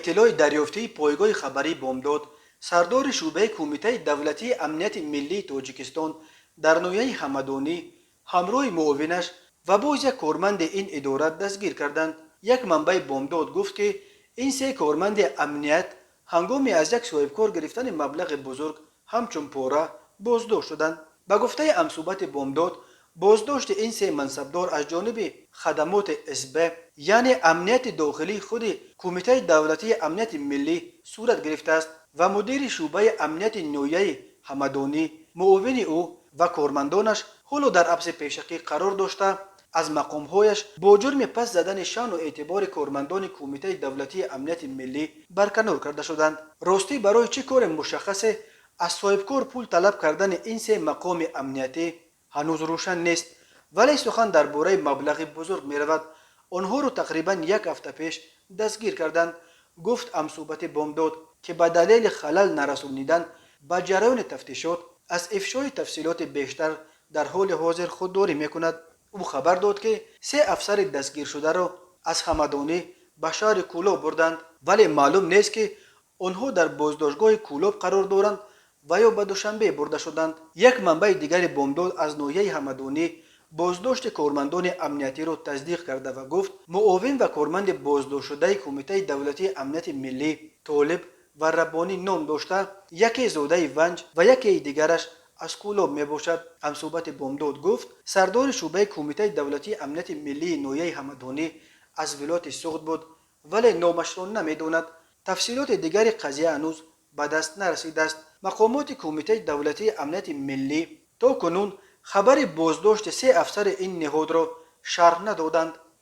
Иттилои дарёфтии пойгоҳи хабарии Бомдод, сардори шӯъбаи Кумитаи давлатии амнияти миллии Тоҷикистон дар ноҳияи Ҳамадонӣ ҳамроҳи муовинаш ва боз як корманди ин идора дастгир карданд. Як манбаи Бомдод гуфт, ки ин се корманди амният ҳангоми аз як соҳибкор гирифтани маблағи бузург ҳамчун пора боздошт шуданд. Ба гуфтаи ҳамсӯҳбати Бомдод, боздошти ин се мансабдор аз ҷониби хадамоти СБ, яъне амнияти дохилии худи Кумитаи давлатии амнияти миллӣ сурат гирифтааст ва мудири шӯъбаи амнияти ноҳияи Ҳамадонӣ, муовини ӯ ва кормандонаш ҳоло дар ҳабси пешакӣ қарор дошта, аз мақомҳояш бо ҷурми паст задани шаъну эътибори кормандони Кумитаи давлатии амнияти миллӣ барканор карда шуданд. Ростӣ, барои чӣ кори мушаххасе аз соҳибкор пул талаб кардани ин се мақоми амниятӣ ҳанӯз рӯшан нест, вале сухан дар бораи маблағи бузург меравад. Онҳоро тақрибан як ҳафта пеш дастгир карданд, гуфт ҳамсӯҳбати Бомдод, ки ба далели халал нарасонидан ба ҷараёни тафтишот аз ифшои тафсилоти бештар дар ҳоли ҳозир худдорӣ мекунад. Ӯ хабар дод, ки се афсари дастгиршударо аз Ҳамадонӣ ба шаҳри Кӯлоб бурданд, вале маълум нест, ки онҳо дар боздоштгоҳи Кӯлоб қарор доранд ва ё ба Душанбе бурда шуданд. Як манбаи дигари Бомдод аз ноҳияи Ҳамадонӣ боздошти кормандони амниятиро тасдиқ карда ва гуфт, муовин ва корманди боздоштшудаи Кумитаи давлатии амнияти миллӣ Толиб ва Раббонӣ ном дошта, яке зодаи Ванҷ ва якеи дигараш аз Кӯлоб мебошад. Ҳамсӯҳбати Бомдод гуфт, сардори шӯъбаи Кумитаи давлатии амнияти миллии ноҳияи Ҳамадонӣ аз вилояти Суғд буд, вале номашро намедонад. Тафсилоти дигари қазия ҳанӯз ба даст нарасидааст. Мақомоти Кумитаи давлатии амнияти миллӣ то кунун хабари боздошти се афсари ин ниҳодро шарҳ надоданд.